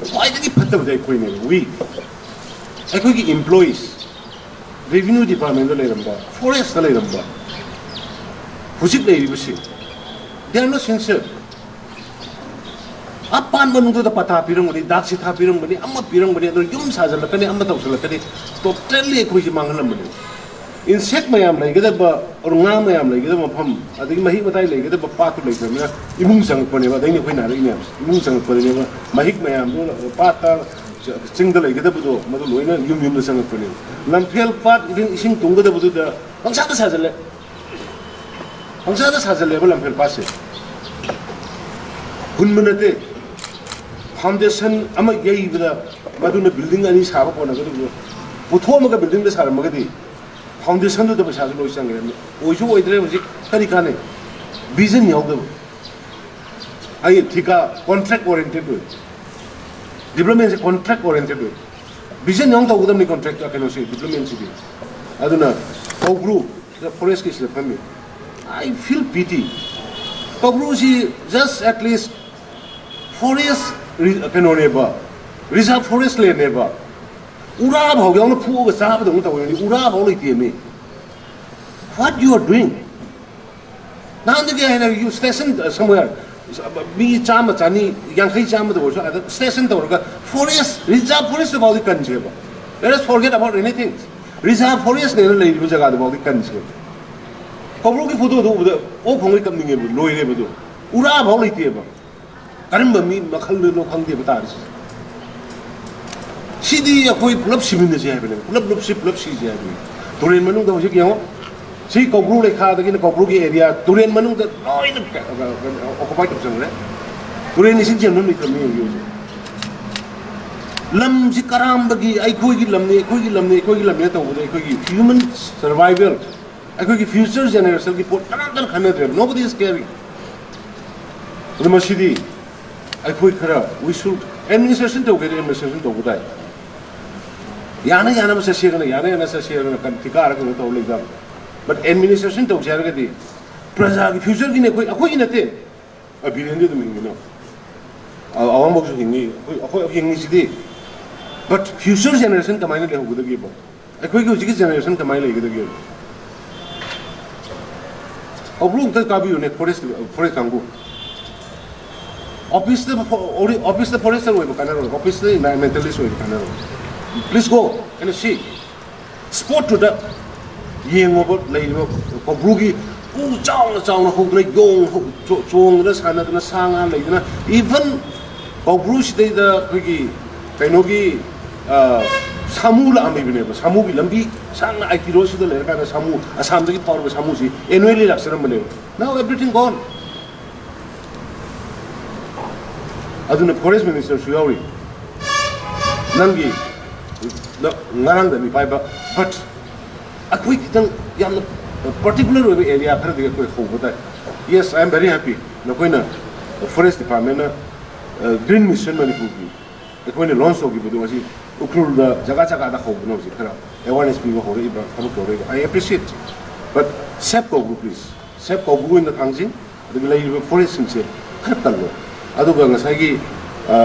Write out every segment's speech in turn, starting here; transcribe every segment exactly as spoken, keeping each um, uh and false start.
ꯈ꯭ꯋꯥꯏꯗꯒꯤ ꯐꯠꯇꯕꯗꯤ ꯑꯩꯈꯣꯏꯅꯦꯕ, we꯫ ꯑꯩꯈꯣꯏꯒꯤ employees, revenue department ꯂꯩꯔꯝꯕ, forest ꯂꯩꯔꯝꯕ, ꯍꯧꯖꯤꯛ ꯂꯩꯔꯤꯕꯁꯤꯡ, they are not sincere꯫ ꯑꯄꯥꯟꯕ ꯅꯨꯡꯗꯨꯗ ꯄꯇꯥ ꯄꯤꯔꯝꯒꯅꯤ, ꯗꯥꯛ ꯁꯤꯊꯥ ꯄꯤꯔꯝꯒꯅꯤ, ꯑꯃ ꯄꯤꯔꯝꯒꯅꯤ, ꯑꯗꯨ ꯌꯨꯝ ꯁꯥꯖꯤꯜꯂꯛꯀꯅꯤ, ꯑꯃ ꯇꯧꯁꯤꯜꯂꯛꯀꯅꯤ, totally ꯑꯩꯈꯣꯏꯁꯤ ꯃꯥꯡꯍꯜꯂꯝꯕꯅꯤ꯫ Insect ꯃꯌꯥꯝ ꯂꯩꯒꯗꯕ, or ꯉꯥ ꯃꯌꯥꯝ ꯂꯩꯒꯗꯕ ꯃꯐꯝ, ꯑꯗꯒꯤ ꯃꯍꯤꯛ ꯃꯇꯥꯏ ꯂꯩꯒꯗꯕ ꯄꯥꯠꯇꯨ ꯂꯩꯇ꯭ꯔꯕꯅꯤꯅ, ꯏꯃꯨꯡ ꯆꯪꯉꯛꯄꯅꯦꯕ꯫ ꯑꯗꯩꯅ ꯑꯩꯈꯣꯏ ꯅꯥꯔꯛꯏ ꯃꯌꯥꯝꯁꯦ ꯏꯃꯨꯡ ꯆꯪꯉꯛꯄꯗꯅꯦꯕ꯫ ꯃꯍꯤꯛ ꯃꯌꯥꯝꯗꯨ ꯄꯥꯠꯇ, ꯆꯤꯡꯗ ꯂꯩꯒꯗꯕꯗꯣ, ꯃꯗꯨ ꯂꯣꯏꯅ ꯌꯨꯝ ꯌꯨꯝꯗ ꯆꯪꯉꯛꯄꯅꯦꯕ꯫ ꯂꯝꯐꯦꯜ ꯄꯥꯠ ꯏꯁꯤꯡ, ꯏꯁꯤꯡ ꯇꯨꯡꯒꯗꯕꯗꯨꯗ ꯄꯪꯁꯥꯗ ꯁꯥꯖꯜꯂꯦ꯫ ꯄꯪꯁꯥꯗ ꯁꯥꯖꯜꯂꯦꯕ ꯂꯝꯐꯦꯜ ꯄꯥꯠꯁꯦ꯫ ꯍꯨꯟꯕ ꯅꯠꯇꯦ꯫ Foundation ꯑꯃ ꯌꯩꯕꯗ ꯃꯗꯨꯅ building ꯑꯅꯤ ꯁꯥꯕ ꯀꯣꯟꯅꯒꯗꯕꯗꯣ, ꯄꯨꯊꯣꯛꯑꯝꯃꯒ buildingꯗ ꯁꯥꯔꯝꯃꯒꯗꯤ, foundationꯗꯨꯗ ꯄꯩꯁꯥꯁꯨ ꯂꯣꯏ ꯆꯪꯈ꯭ꯔꯦ꯫ ꯑꯣꯏꯁꯨ ꯑꯣꯏꯗ꯭ꯔꯦ꯫ ꯍꯧꯖꯤꯛ ꯀꯔꯤ ꯀꯥꯟꯅꯩ? Vision ꯌꯥꯎꯗꯕ꯫ ꯑꯩ ꯊꯤꯀꯥ, contract oriented ꯑꯣꯏ꯫ Developmentꯁꯦ contract oriented ꯑꯣꯏ꯫ Vision ꯌꯥꯎꯅ ꯇꯧꯒꯗꯕꯅꯤ contract, ꯀꯩꯅꯣꯁꯤ, developmentꯁꯤꯗꯤ꯫ ꯑꯗꯨꯅ ꯀꯧꯕ꯭ꯔꯨ forestꯀꯤ ꯁꯤꯗ ꯐꯝꯃꯤ꯫ I feel pity꯫ ꯀꯧꯕ꯭ꯔꯨꯁꯤ just at least forest ꯔꯤ-, ꯀꯩꯅꯣꯅꯦꯕ, reserve forest landꯅꯦꯕ꯫ ꯎꯔꯥ ꯐꯥꯎ ꯌꯥꯎꯅ ꯐꯨꯛꯑꯒ ꯆꯥꯕꯗꯧꯅ ꯇꯧꯔꯤꯅꯤ꯫ ꯎꯔꯥ ꯐꯥꯎ ꯂꯩꯇꯦꯃꯤ꯫ What you are doing? ꯅꯍꯥꯟꯗꯒꯤ ꯍꯥꯏꯅ you station somewhere, ꯃꯤ ꯆꯥꯝꯃ, ꯆꯅꯤ, ꯌꯥꯡꯈꯩ, ꯆꯥꯝꯃꯗ ꯑꯣꯏꯔꯁꯨ ꯑꯗ station ꯇꯧꯔꯒ forest, reserve forest ꯐꯥꯎꯗꯤ ꯀꯟꯁꯦꯕ꯫ Let us forget about anything꯫ Reserve forestꯅꯦꯅ ꯂꯩꯔꯤꯕ ꯖꯒꯥꯗꯨ ꯐꯥꯎꯗꯤ ꯀꯟꯁꯦꯕ꯫ ꯀꯧꯕ꯭ꯔꯨꯒꯤ photoꯗꯨ ꯎꯕꯗ ꯑꯣꯛ ꯈꯣꯡꯒꯩ ꯀꯞꯅꯤꯡꯉꯦꯕ, ꯂꯣꯏꯔꯦꯕ ꯑꯗꯨ꯫ ꯎꯔꯥ ꯐꯥꯎ ꯂꯩꯇꯦꯕ꯫ ꯀꯔꯝꯕ ꯃꯤ ꯃꯈꯜꯗꯨꯅꯣ ꯈꯪꯗꯦꯕ ꯇꯥꯔꯤꯁꯦ꯫ ꯁꯤꯗꯤ ꯑꯩꯈꯣꯏ ꯄꯨꯂꯞ ꯁꯤꯃꯤꯟꯅꯁꯦ ꯍꯥꯏꯕꯅꯦ, ꯄꯨꯂꯞ ꯂꯨꯞꯁꯤ, ꯄꯨꯂꯞ ꯁꯤꯁꯦ ꯍꯥꯏꯕꯅꯦ꯫ ꯇꯨꯔꯦꯟ ꯃꯅꯨꯡꯗ ꯍꯧꯖꯤꯛ ꯌꯦꯡꯉꯣ, ꯁꯤ ꯀꯧꯕ꯭ꯔꯨ ꯂꯩꯈꯥꯗꯒꯤꯅ ꯀꯧꯕ꯭ꯔꯨꯒꯤ area ꯇꯨꯔꯦꯟ ꯃꯅꯨꯡꯗ ꯂꯣꯏꯅ occupy ꯇꯧꯁꯟꯈ꯭ꯔꯦ꯫ ꯇꯨꯔꯦꯟ ꯏꯁꯤꯡ ꯆꯦꯟꯐꯝ ꯂꯩꯇ꯭ꯔꯕꯅꯤ ꯍꯧꯖꯤꯛ ꯍꯧꯖꯤꯛ꯫ ꯂꯝꯁꯤ ꯀꯔꯥꯝꯕꯒꯤ ꯑꯩꯈꯣꯏꯒꯤ ꯂꯝꯅꯤ, ꯑꯩꯈꯣꯏꯒꯤ ꯂꯝꯅꯤ, ꯑꯩꯈꯣꯏꯒꯤ ꯂꯝꯅꯤ ꯇꯧꯕꯗ ꯑꯩꯈꯣꯏꯒꯤ human survival, ꯑꯩꯈꯣꯏꯒꯤ future generationꯒꯤ ꯄꯣꯠ ꯀꯅꯥꯝꯇꯅ ꯈꯟꯅꯗ꯭ꯔꯦꯕ꯫ Nobody is caring꯫ ꯑꯗꯨ ꯃꯁꯤꯗꯤ ꯑꯩꯈꯣꯏ ꯈꯔ, we should, administration ꯇꯧꯒꯦꯗꯤ administration ꯇꯧꯕ ꯇꯥꯏ꯫ ꯌꯥꯅ ꯌꯥꯅꯕ ꯆꯠꯁꯦꯗꯅ, ꯌꯥꯅ ꯌꯥꯅ ꯆꯠꯁꯦꯗꯅ ꯀꯟ-, ꯊꯤꯀꯥꯔ ꯀꯩꯅꯣ ꯇꯧꯔ ꯂꯩꯇꯕ꯫ But administration ꯇꯧꯁꯦ ꯍꯥꯏꯔꯒꯗꯤ ꯄ꯭ꯔꯖꯥꯒꯤ futureꯒꯤꯅꯦ, ꯑꯩꯈꯣꯏ, ꯑꯩꯈꯣꯏꯒꯤ ꯅꯠꯇꯦ꯫ ꯑ, ꯕꯤꯔꯦꯟꯗꯤ ꯑꯗꯨꯝ ꯍꯤꯡꯉꯤꯅꯣ꯫ ꯑꯋꯥꯡꯕꯧꯁꯨ ꯍꯤꯡꯉꯤ, ꯑꯩꯈꯣꯏ ꯑꯩꯈꯣꯏ ꯍꯤꯡꯉꯤꯁꯤꯗꯤ꯫ But future generation ꯀꯃꯥꯏꯅ ꯂꯩꯍꯧꯒꯗꯒꯦꯕ? ꯑꯩꯈꯣꯏꯒꯤ ꯍꯧꯖꯤꯛꯀꯤ generation ꯀꯃꯥꯏꯅ ꯂꯩꯒꯗꯒꯦꯕ? ꯀꯧꯕ꯭ꯔꯨ ꯑꯝꯇ ꯀꯥꯕꯤꯌꯨꯅꯦ, forest forest ꯀꯥꯡꯕꯨ꯫ ꯑꯣꯐꯤꯁꯇ ꯑꯣꯐꯤꯁꯇ ꯐꯣꯔꯦꯁꯇꯔ ꯑꯣꯏꯕ ꯀꯥꯟꯅꯔꯣꯏ, ꯑꯣꯐꯤꯁꯇ ꯏꯟꯚꯥꯏꯔꯣꯟꯃꯦꯟꯇꯦꯂꯤꯁ ꯑꯣꯏꯕ ꯀꯥꯟꯅꯔꯣꯏ꯫ Please go and see. Spot to the ꯌꯦꯡꯉꯣꯕ, ꯂꯩꯔꯤꯕ ꯀꯧꯕ꯭ꯔꯨꯒꯤ ꯎ ꯆꯥꯎꯅ ꯆꯥꯎꯅ ꯍꯧꯗꯅ, ꯌꯣꯡ ꯍꯧ- ꯆꯣ- ꯆꯣꯡꯗꯅ ꯁꯥꯟꯅꯗꯅ, ꯁꯥ ꯉꯥ ꯂꯩꯗꯅ, even ꯀꯧꯕ꯭ꯔꯨꯁꯤꯗꯩꯗ ꯑꯩꯈꯣꯏꯒꯤ ꯀꯩꯅꯣꯒꯤ, ꯑ, ꯁꯥꯃꯨ ꯂꯥꯛꯑꯝꯃꯤꯕꯅꯦꯕ꯫ ꯁꯥꯃꯨꯒꯤ ꯂꯝꯕꯤ ꯁꯥꯡꯅ ꯑꯥꯏ ꯇꯤ ꯔꯣꯗꯁꯤꯗ ꯂꯩꯔꯀꯥꯟꯗ ꯁꯥꯃꯨ, ꯑꯁꯥꯝꯗꯒꯤ ꯐꯥꯎꯔꯕ ꯁꯥꯃꯨꯁꯤ annually ꯂꯥꯛꯆꯔꯝꯕꯅꯦꯕ꯫ Now everything gone. ꯑꯗꯨꯅ ꯐꯣꯔꯦꯁ ꯃꯤꯅꯤꯁꯇꯔꯁꯨ ꯌꯥꯎꯔꯤ꯫ ꯅꯪꯒꯤ ꯅ- ꯉꯔꯥꯡꯗꯅꯤ ꯄꯥꯏꯕ, but ꯑꯩꯈꯣꯏ ꯈꯤꯇꯪ ꯌꯥꯝꯅ ꯄꯥꯔꯇꯤꯀꯨꯂꯔ ꯑꯣꯏꯕ ꯑꯦꯔꯤꯌꯥ ꯈꯔꯗꯒꯤ ꯑꯩꯈꯣꯏ ꯍꯧꯕ ꯇꯥꯏ꯫ Yes, I am very happy, ꯅꯈꯣꯏꯅ, ꯐꯣꯔꯦꯁ ꯗꯤꯄꯥꯔꯠꯃꯦꯟꯅ ꯒ꯭ꯔꯤꯟ ꯃꯤꯁꯟ ꯃꯅꯤꯄꯨꯔꯒꯤ ꯑꯩꯈꯣꯏꯅ ꯂꯣꯟꯁ ꯇꯧꯈꯤꯕꯗꯣ ꯉꯁꯤ ꯎꯈ꯭ꯔꯨꯜꯗ ꯖꯒꯥ ꯖꯒꯥꯗ ꯍꯧꯕꯅ ꯍꯧꯖꯤꯛ ꯈꯔ ꯑꯦꯋꯥꯔꯅꯦꯁ ꯄꯤꯕ ꯍꯧꯔꯛꯏꯕ ꯊꯕꯛ ꯇꯧꯔꯛꯏꯕ꯫ I appreciate, but save Koubru, please. ꯁꯦꯞ ꯀꯧꯕ꯭ꯔꯨ ꯑꯣꯏꯅ ꯊꯥꯡꯖꯤꯡ, ꯑꯗꯨꯒ ꯂꯩꯔꯤꯕ ꯐꯣꯔꯦꯁꯁꯤꯡꯁꯦ ꯈꯔ ꯀꯜꯂꯣ꯫ ꯑꯗꯨꯒ ꯉꯁꯥꯏꯒꯤ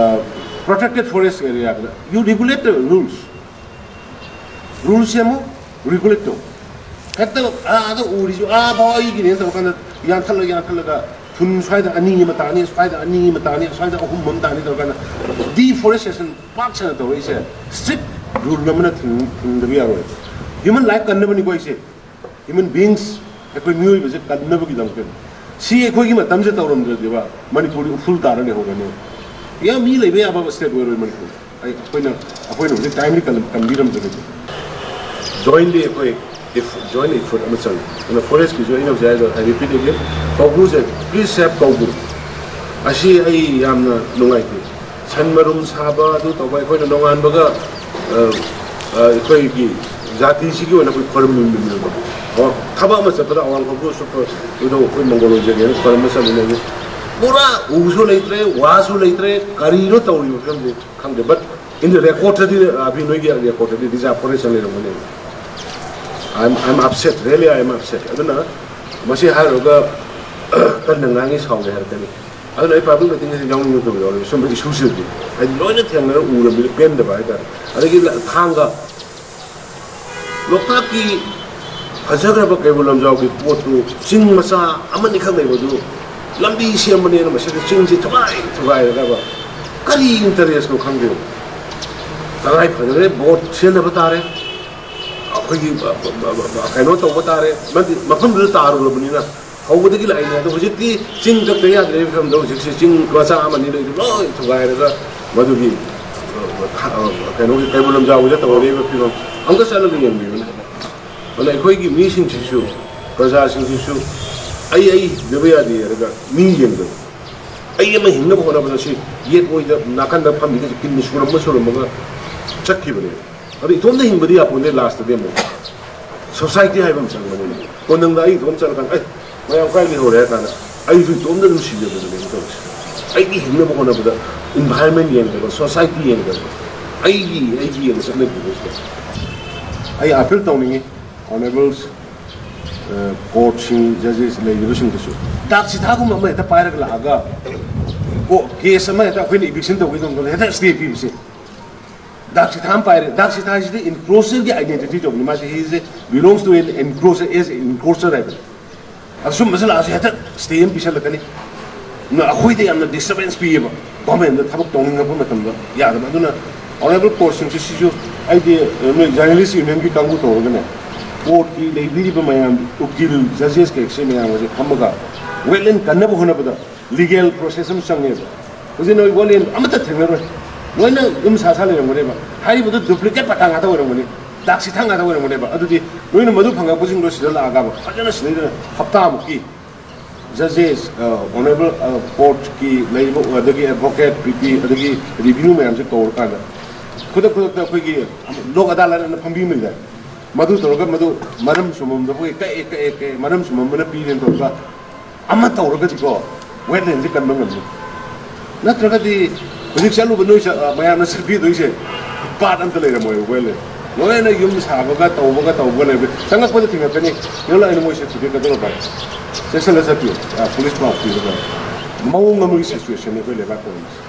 ꯄ꯭ꯔꯣꯇꯦꯛꯇꯦꯠ ꯐꯣꯔꯦꯁ ꯑꯦꯔꯤꯌꯥꯗ you regulate the rules. Rule ꯁꯦꯝꯃꯨ, ꯔꯤꯒꯨꯂꯦꯠ ꯇꯧ꯫ ꯍꯦꯛꯇ ꯑꯥꯗ ꯎꯔꯤꯁꯨ ꯑꯥ ꯐꯥꯎ ꯑꯩꯒꯤꯅꯦꯅ ꯇꯧꯔꯀꯥꯟꯗ ꯌꯥꯟꯊꯠꯂ ꯌꯥꯟꯊꯠꯂꯒ ꯐꯨꯟ ꯁ꯭ꯋꯥꯏꯗ ꯑꯅꯤ ꯑꯃ ꯇꯥꯅꯤ, ꯁ꯭ꯋꯥꯏꯗ ꯑꯅꯤ ꯑꯃ ꯇꯥꯅꯤ, ꯁ꯭ꯋꯥꯏꯗ ꯑꯍꯨꯝ ꯑꯃ ꯇꯥꯅꯤ ꯇꯧꯔꯀꯥꯟꯗ ꯗꯤꯐꯣꯔꯦꯁꯇꯦꯁꯟ ꯄꯥꯛ ꯁꯟꯅ ꯇꯧꯔꯛꯏꯁꯦ ꯏꯁꯇ꯭ꯔꯤꯛ ꯔꯨꯜ ꯑꯃꯅ ꯊꯤꯡ- ꯊꯤꯡꯗꯕ ꯌꯥꯔꯣꯏ꯫ ꯍ꯭ꯌꯨꯃꯟ ꯂꯥꯏꯐ ꯀꯟꯅꯕꯅꯤꯀꯣ ꯑꯩꯁꯦ꯫ ꯍ꯭ꯌꯨꯃꯟ ꯕꯤꯡꯁ, ꯑꯩꯈꯣꯏ ꯃꯤꯑꯣꯏꯕꯁꯦ ꯀꯟꯅꯕꯒꯤꯗꯃꯛꯇ꯫ ꯁꯤ ꯑꯩꯈꯣꯏꯒꯤ ꯃꯇꯝꯁꯦ ꯇꯧꯔꯝꯗ꯭ꯔꯗꯤꯕ ꯃꯅꯤꯄꯨꯔꯗꯤ ꯎꯐꯨꯜ ꯇꯥꯔ ꯂꯩꯍꯧꯔꯅꯤ꯫ ꯌꯥꯝ ꯃꯤ ꯂꯩꯕ ꯌꯥꯕ ꯁ꯭ꯇꯦꯠ ꯑꯣꯏꯔꯣꯏ ꯃꯅꯤꯄꯨꯔ꯫ ꯑꯩ ꯑꯩꯈꯣꯏꯅ ꯑꯩꯈꯣꯏꯅ ꯍꯧꯖꯤꯛ ꯇꯥꯏꯝꯂꯤ ꯀꯟꯕꯤꯔꯝꯗ꯭ꯔꯒꯗꯤ꯫ ꯖꯣꯏꯟꯂꯤ ꯑꯩꯈꯣꯏ ꯏꯐ- ꯖꯣꯏꯟ ꯏꯐꯣꯔꯠ ꯑꯃ ꯆꯪꯉꯤ꯫ ꯑꯗꯨꯅ ꯐꯣꯔꯦꯁꯀꯤꯁꯨ ꯑꯩꯅ ꯍꯧꯖꯤꯛ ꯍꯥꯏꯗꯣ, I repeat again, ꯀꯧꯕ꯭ꯔꯨꯁꯦ, please save ꯀꯧꯕ꯭ꯔꯨ꯫ ꯑꯁꯤ ꯑꯩ ꯌꯥꯝꯅ ꯅꯨꯡꯉꯥꯏꯇꯦ꯫ ꯁꯟ ꯃꯔꯨꯝ ꯁꯥꯕ, ꯑꯗꯨ ꯇꯧꯕ, ꯑꯩꯈꯣꯏꯅ ꯅꯣꯡꯉꯥꯟꯕꯒ, ꯑ, ꯑ, ꯑꯩꯈꯣꯏꯒꯤ ꯖꯥꯇꯤꯁꯤꯒꯤ ꯑꯣꯏꯅ ꯑꯩꯈꯣꯏ ꯈꯣꯏꯔꯝꯃꯤꯕꯅꯦꯕ꯫ ꯑꯣ, ꯊꯕꯛ ꯑꯃ ꯆꯠꯄꯗ ꯑꯋꯥꯡ ꯈꯣꯡꯕꯨ ꯆꯠꯄ, ꯑꯗꯨꯗ ꯑꯩꯈꯣꯏ ꯃꯪꯒꯣꯜ ꯑꯣꯏꯖꯒꯦꯅ ꯈꯣꯏꯔꯝꯕ ꯆꯠꯃꯤꯟꯅꯩ꯫ ꯄꯨꯔꯥ ꯎꯁꯨ ꯂꯩꯇ꯭ꯔꯦ, ꯋꯥꯁꯨ ꯂꯩꯇ꯭ꯔꯦ, ꯀꯔꯤꯅꯣ ꯇꯧꯔꯤꯕ ꯐꯤꯕꯝꯁꯦ ꯈꯪꯗꯦ꯫ But in the record ꯇꯗꯤ, ꯑ, ꯑꯕꯤ ꯅꯣꯏꯒꯤ ꯔꯦꯀꯣꯔꯠꯇꯗꯤ ꯔꯤꯖꯥꯔꯚ ꯐꯣꯔꯦꯁ ꯂꯩꯔꯝꯒꯅꯤ꯫ I'm, I'm upset, really I am upset. ꯑꯗꯨꯅ ꯃꯁꯤ ꯍꯥꯏꯔꯨꯔꯒ ꯀꯟꯅ ꯉꯥꯡꯉꯤ, ꯁꯥꯎꯔꯦ ꯍꯥꯏꯔꯛꯀꯅꯤ꯫ ꯑꯗꯨꯅ ꯑꯩ ꯄꯥꯕ꯭ꯂꯤꯛ ꯃꯤꯇꯤꯡꯁꯤꯗ ꯌꯥꯎꯅꯤꯡꯉꯛꯇꯕ ꯌꯥꯎꯔꯦ꯫ ꯁꯨꯝꯕ ꯏꯁꯨꯁꯤꯗꯤ ꯍꯥꯏꯗꯤ ꯂꯣꯏꯅ ꯊꯦꯡꯅꯔ ꯎꯔꯕꯅꯤꯅ ꯄꯦꯟꯗꯕ ꯍꯥꯏꯇꯥꯔꯦ꯫ ꯑꯗꯒꯤ ꯊꯥꯡꯒ, ꯂꯣꯛꯇꯥꯛꯀꯤ ꯐꯖꯈ꯭ꯔꯕ ꯀꯩꯕꯨꯜ ꯂꯝꯖꯥꯎꯒꯤ ꯄꯣꯠꯇꯨ, ꯆꯤꯡ ꯃꯆꯥ ꯑꯃꯅꯤꯈꯛ ꯂꯩꯕꯗꯨ ꯂꯝꯕꯤ ꯁꯦꯝꯕꯅꯦꯅ ꯃꯁꯤꯗ ꯆꯤꯡꯁꯤ ꯊꯨꯒꯥꯏ ꯊꯨꯒꯥꯏꯔꯒꯕ ꯀꯔꯤ ꯏꯟꯇꯔꯦꯁꯅꯣ ꯈꯪꯗꯦꯕ꯫ ꯇꯉꯥꯏ ꯐꯗ꯭ꯔꯦ, ꯕꯣꯠ ꯁꯤꯖꯤꯟꯅꯕ ꯇꯥꯔꯦ, ꯑꯩꯈꯣꯏꯒꯤ ꯀꯩꯅꯣ ꯇꯧꯕ ꯇꯥꯔꯦ꯫ ꯃꯔꯝꯗꯤ ꯃꯐꯝꯗꯨꯗ ꯇꯥꯔꯨꯔꯕꯅꯤꯅ ꯍꯧꯕꯗꯒꯤ ꯂꯥꯛꯏꯅꯦ꯫ ꯑꯗꯣ ꯍꯧꯖꯤꯛꯇꯤ ꯆꯤꯡ ꯀꯛꯇ ꯌꯥꯗ꯭ꯔꯦ ꯐꯤꯕꯝꯗ ꯍꯧꯖꯤꯛꯁꯦ ꯆꯤꯡ ꯃꯆꯥ ꯑꯃꯅꯤ ꯂꯩꯗꯨ ꯂꯣꯏ ꯊꯨꯒꯥꯏꯔꯒ ꯃꯗꯨꯒꯤ ꯀꯩꯅꯣꯒꯤ ꯀꯩꯕꯨꯜ ꯂꯝꯖꯥꯎꯒꯤꯗ ꯇꯧꯔꯤꯕ ꯐꯤꯕꯝ ꯑꯝꯇ ꯆꯠꯂꯒ ꯌꯦꯡꯕꯤꯌꯨꯅꯦ꯫ ꯑꯗꯨꯅ ꯑꯩꯈꯣꯏꯒꯤ ꯃꯤꯁꯤꯡꯁꯤꯁꯨ, ꯄ꯭ꯔꯖꯥꯁꯤꯡꯁꯤꯁꯨ ꯑꯩ ꯑꯩ ꯍꯤꯡꯗꯕ ꯌꯥꯗꯦ ꯍꯥꯏꯔꯒ ꯃꯤ ꯌꯦꯡꯗꯕ꯫ ꯑꯩ ꯑꯃ ꯍꯤꯡꯅꯕ ꯍꯣꯠꯅꯕꯗ ꯁꯤ ꯌꯦꯠ ꯑꯣꯏꯗ ꯅꯥꯀꯟꯗ ꯐꯝꯃꯤꯒꯁꯦ ꯀꯤꯟꯅ ꯁꯨꯔꯝꯃ ꯁꯨꯔꯝꯃꯒ ꯆꯠꯈꯤꯕꯅꯦ꯫ ꯑꯗꯣ ꯏꯇꯣꯝꯗ ꯍꯤꯡꯕꯗꯤ ꯌꯥꯄꯣꯟꯗꯦ, ꯂꯥꯁꯇꯗꯤ ꯑꯃꯨꯛ ꯁꯣꯁꯥꯏꯇꯤ ꯍꯥꯏꯕ ꯑꯃ ꯆꯪꯕꯅꯤꯅ꯫ ꯀꯣꯟꯅꯪꯗ ꯑꯩ ꯏꯇꯣꯝ ꯆꯠꯂꯀꯥꯟꯗ ꯑꯩ ꯃꯌꯥꯝ ꯀꯥꯏ ꯂꯩꯍꯧꯔꯦ ꯍꯥꯏ ꯀꯥꯟꯗ ꯑꯩꯁꯨ ꯏꯇꯣꯝꯗ ꯑꯗꯨꯝ ꯁꯤꯖꯕꯗꯨꯅꯦꯕ ꯇꯧꯔꯤꯁꯦ꯫ ꯑꯩꯒꯤ ꯍꯤꯡꯅꯕ ꯍꯣꯠꯅꯕꯗ ꯏꯟꯚꯥꯏꯔꯟꯃꯦꯟ ꯌꯦꯡꯗꯕ, ꯁꯣꯁꯥꯏꯇꯤ ꯌꯦꯡꯗꯕ, ꯑꯩꯒꯤ ꯑꯩꯒꯤ ꯌꯦꯡꯅ ꯆꯠꯅꯈꯤꯕꯁꯤꯗ ꯑꯩ ꯑꯄꯤꯜ ꯇꯧꯅꯤꯡꯉꯤ꯫ ꯑꯣꯅꯔꯦꯕꯜꯁ ꯀꯣꯔꯠꯁꯤꯡ, ꯖꯖꯦꯁ ꯂꯩꯔꯤꯕꯁꯤꯡꯗꯁꯨ ꯗꯥꯛ ꯁꯤꯊꯥꯒꯨꯝꯕ ꯑꯃ ꯍꯦꯛꯇ ꯄꯥꯏꯔꯒ ꯂꯥꯛꯑꯒ ꯀꯣ ꯀꯦꯁ ꯑꯃ ꯍꯦꯛꯇ ꯑꯩꯈꯣꯏꯅ ꯏꯚꯤꯛꯁꯟ ꯇꯧꯕꯒꯤ ꯃꯇꯝꯗ ꯍꯦꯛꯇ ꯁ꯭ꯇꯦ ꯄꯤꯕꯁꯦ꯫ ꯗꯥꯛ ꯁꯤꯊꯥ ꯑꯃ ꯄꯥꯏꯔꯦ꯫ ꯗꯥꯛ ꯁꯤꯊꯥ ꯍꯥꯏꯁꯤꯗꯤ ꯏꯟꯀ꯭ꯔꯣꯆꯔꯒꯤ ꯑꯥꯏꯗꯦꯟꯇꯤꯇꯤ ꯇꯧꯕꯅꯤ꯫ ꯃꯥꯁꯤ he is a belongs to an encroacher, as an encroacher ꯍꯥꯏꯕꯅꯤ꯫ ꯑꯁꯨꯝꯕꯁꯤ ꯂꯥꯛꯑꯁꯨ ꯍꯦꯛꯇ ꯁ꯭ꯇꯦ ꯑꯃ ꯄꯤꯁꯜꯂꯛꯀꯅꯤ꯫ ꯑꯗꯨꯅ ꯑꯩꯈꯣꯏꯗ ꯌꯥꯝꯅ ꯗꯤꯁꯇꯔꯕꯦꯟꯁ ꯄꯤꯌꯦꯕ꯫ ꯒꯣꯔꯃꯦꯟꯗ ꯊꯕꯛ ꯇꯧꯅꯤꯡꯉꯛꯄ ꯃꯇꯝꯗ ꯌꯥꯗꯕ꯫ ꯑꯗꯨꯅ ꯑꯣꯅꯔꯦꯕꯜ ꯀꯣꯔꯠꯁꯤꯡꯁꯦ ꯁꯤꯁꯨ ꯑꯩꯗꯤ, ꯑ, ꯅꯣꯏ ꯖꯔꯅꯦꯂꯤꯁ ꯌꯨꯅꯤꯌꯟꯒꯤ ꯀꯥꯡꯕꯨ ꯇꯧꯔꯒꯅꯦ, ꯀꯣꯔꯠꯀꯤ ꯂꯩꯕꯤꯔꯤꯕ ꯃꯌꯥꯝ, ꯎꯀꯤꯜ, ꯖꯖꯦꯁ ꯀꯩꯁꯦ ꯃꯌꯥꯝ ꯑꯁꯦ ꯐꯝꯃꯒ ꯋꯦꯠꯂꯦꯟ ꯀꯟꯅꯕ ꯍꯣꯠꯅꯕꯗ ꯂꯤꯒꯦꯜ ꯄ꯭ꯔꯣꯁꯦꯁ ꯑꯃ ꯆꯪꯉꯦꯕ꯫ ꯍꯧꯖꯤꯛ ꯅꯣꯏ ꯋꯦꯠꯂꯦꯟ ꯑꯃꯠꯇ ꯊꯦꯡꯅꯔꯣꯏ, ꯂꯣꯏꯅ ꯌꯨꯝ ꯁꯥ ꯁꯥ ꯂꯩꯔꯝꯒꯅꯦꯕ꯫ ꯍꯥꯏꯔꯤꯕꯗꯨ ꯗꯨꯄ꯭ꯂꯤꯀꯦꯠ ꯄꯇꯥ ꯉꯥꯛꯇ ꯑꯣꯏꯔꯝꯒꯅꯤ, ꯗꯥꯛ ꯁꯤꯊꯥ ꯉꯥꯛꯇ ꯑꯣꯏꯔꯝꯒꯅꯦꯕ꯫ ꯑꯗꯨꯗꯤ ꯅꯣꯏꯅ ꯃꯗꯨ ꯐꯪꯉꯛꯄꯁꯤꯡꯗꯣ ꯁꯤꯗ ꯂꯥꯛꯑꯒꯕ ꯐꯖꯅ ꯁꯤꯗꯩꯗ ꯍꯞꯇꯥꯃꯨꯛꯀꯤ ꯖꯖꯦꯁ, ꯑ, ꯑꯣꯅꯔꯦꯕꯜ, ꯑ, ꯀꯣꯔꯠꯀꯤ ꯂꯩꯔꯤꯕ, ꯑꯗꯒꯤ ꯑꯦꯗꯚꯣꯀꯦꯠ, ꯄꯤ ꯄꯤ, ꯑꯗꯒꯤ ꯔꯤꯚꯤꯅ꯭ꯌꯨ ꯃꯌꯥꯝꯁꯦ ꯀꯧꯔꯀꯥꯟꯗ ꯈꯨꯗꯛ ꯈꯨꯗꯛꯇ ꯑꯩꯈꯣꯏꯒꯤ ꯂꯣꯛ ꯑꯗꯥꯂꯠ ꯑꯅ ꯐꯝꯕꯤ ꯑꯃ ꯂꯩꯗꯥꯏ? ꯃꯗꯨ ꯇꯧꯔꯒ ꯃꯗꯨ ꯃꯔꯝ ꯁꯨꯝꯃꯝꯗ ꯑꯩꯈꯣꯏꯒꯤ ꯀꯛꯑꯦ, ꯀꯛꯑꯦ, ꯀꯛꯑꯦ, ꯃꯔꯝ ꯁꯨꯝꯃꯝꯕꯅ ꯄꯤꯔꯦꯅ ꯇꯧꯔꯒ ꯑꯃ ꯇꯧꯔꯒꯗꯤꯀꯣ, ꯋꯦꯠꯂꯦꯟꯁꯦ ꯀꯟꯕ ꯉꯝꯃꯤ꯫ ꯅꯠꯇ꯭ꯔꯒꯗꯤ ꯍꯧꯖꯤꯛ ꯆꯠꯂꯨꯕ ꯅꯣꯏ ꯆꯠ-, ꯑ, ꯃꯌꯥꯝꯅ ꯆꯠꯄꯤꯗꯣꯏꯁꯦ ꯄꯥꯠ ꯑꯝꯇ ꯂꯩꯔꯝꯃꯣꯏꯕ ꯋꯦꯠꯂꯦꯟ꯫ ꯂꯣꯏꯅ ꯌꯨꯝ ꯁꯥꯕꯒ ꯇꯧꯕꯒ ꯇꯧꯕꯒ ꯂꯩꯕ꯫ ꯆꯪꯉꯛꯄꯗ ꯊꯦꯡꯅꯔꯛꯀꯅꯤ꯫ ꯌꯦꯡꯉꯨ ꯂꯥꯛꯏꯅꯦ ꯃꯣꯏꯁꯦ ꯊꯨꯗꯦꯛꯀꯗꯧꯔꯕ ꯍꯥꯏ꯫ ꯆꯦꯛꯁꯤꯜꯂ ꯆꯠꯄꯤꯌꯨ꯫ ꯑ, ꯄꯨꯂꯤꯁ ꯄꯥꯎ ꯄꯤꯔꯒ꯫ ꯃꯑꯣꯡ ꯑꯃꯒꯤ ꯁꯤꯆꯨꯋꯦꯁꯟꯅꯤ ꯑꯩꯈꯣꯏ ꯂꯩꯕꯥꯛ ꯇꯧꯔꯤꯁꯦ꯫